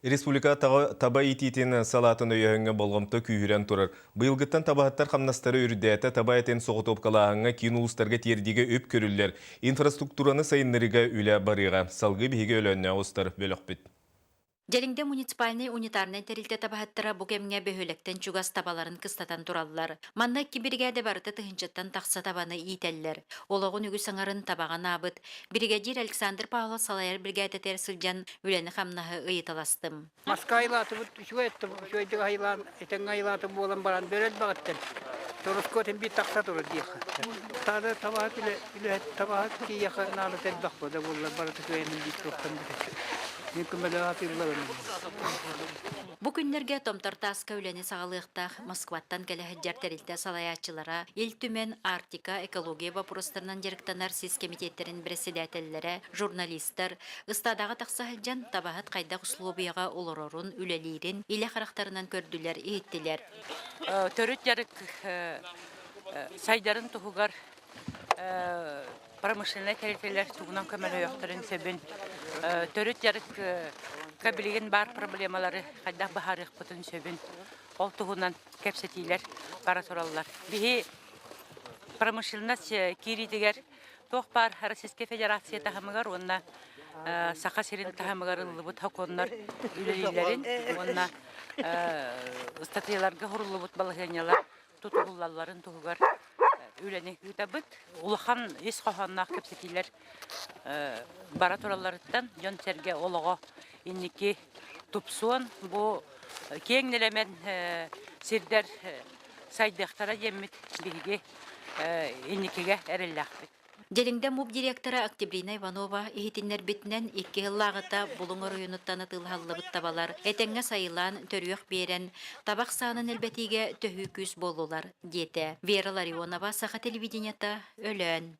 Республика таба иитиитин салаатын өйөһүҥҥэ болҕомто күүһүрэн турар. Быйылгыттан табаһыттар хамнастара үрдээтэ, таба этин соҕотуопкалааһыҥҥа киин улуустарга тиэрдиигэ үп көрүллэр, инфраструктураны сайыннарыыга үлэ барыаҕа. Салгыы биһиги Өлөөннөөх устар бөлөхпүт. Дьэлиҥдэ муниципальнай унитарнай тэрилтэ табаһыттара бу кэмҥэ бөһүөлэктэн чугас табаларын кыстатан тураллар. Манна икки биригээдэ барыта тыһыынчаттан тахса табаны иитэллэр. Олоҕун үгүс аҥарын табаҕа анаабыт Биригэдьиир Александр Павлов салайар биригээдэтигэр сылдьан үлэни-хамнаһы ыйыталастым. Маска айылаатыбыт үчүгэй үчүгэйдик айылаан, этэҥҥэ айылааты буолан баран бөрө элбэҕиттэн Торускуотун биир тахса турар диэххэ. Таада табаһыт үлэ үлэһит табаһыт киһиэхэ наадата элбэх да буоллар барыта кыайан биир туохтан бүтэр. Мин көмөлөөх атыыллабын. Бу күннэргэ Томтор тааска үлэни саҕалыахтаах Москваттан кэлэ сылдьар тэрилтэ салайааччылара Ил Түмэн Арктика экология боппуруостарынан дьарыктанар сис кэмитиэттэрин бэрэссэдээтэллэрэ, журналистар ыстаадаҕа тахса сылдьан табаһыт хайдах услуобуйаҕа олорорун, үлэлиирин илэ харахтарынан көрдүлэр, иһиттилэр. Төрүт дьарык сайдарын туһугар промышленнай тэрилтэлэр тугунан көмөлөһүөхтэрин сөбүн, төрүт дьарыкка билигин баар проблемалары хайдах быһаарыахпытын сөбүн ол туһунан кэпсэтиилэр бара тураллар. Биһи промышленность киириитигэр туох баар Российскай Федерация таһымыгар уонна Саха сирин таһымыгар ыллыбыт сокуоннар үлэлииллэрин уонна ыстатыйаларга суруллубут балаһыанньалар тутуһуллалларын туһугар үлэни ыытабыт. Улахан ис хоһоонноох кэпсэтиилэр бара туралларыттан дьон-сэргэ олоҕо инники тупсуон, бу киэҥ нэлэмэн сирдэр сайдыахтара диэммит биһиги инникигэ эрэллээхпит. Дьэлиҥдэ МУП директора Октябрина Иванова иһитиннэрбитинэн, икки сыллааҕыта Булуҥ оройуонуттан атыылаһыллыбыт табалар этэҥҥэ сайылаан, төрүөх биэрэн, табах саанын элбэтиигэ төһүү күүс буоллулар, диэтэ Вера Ларионова, Саха телевидениета, Өлөөн.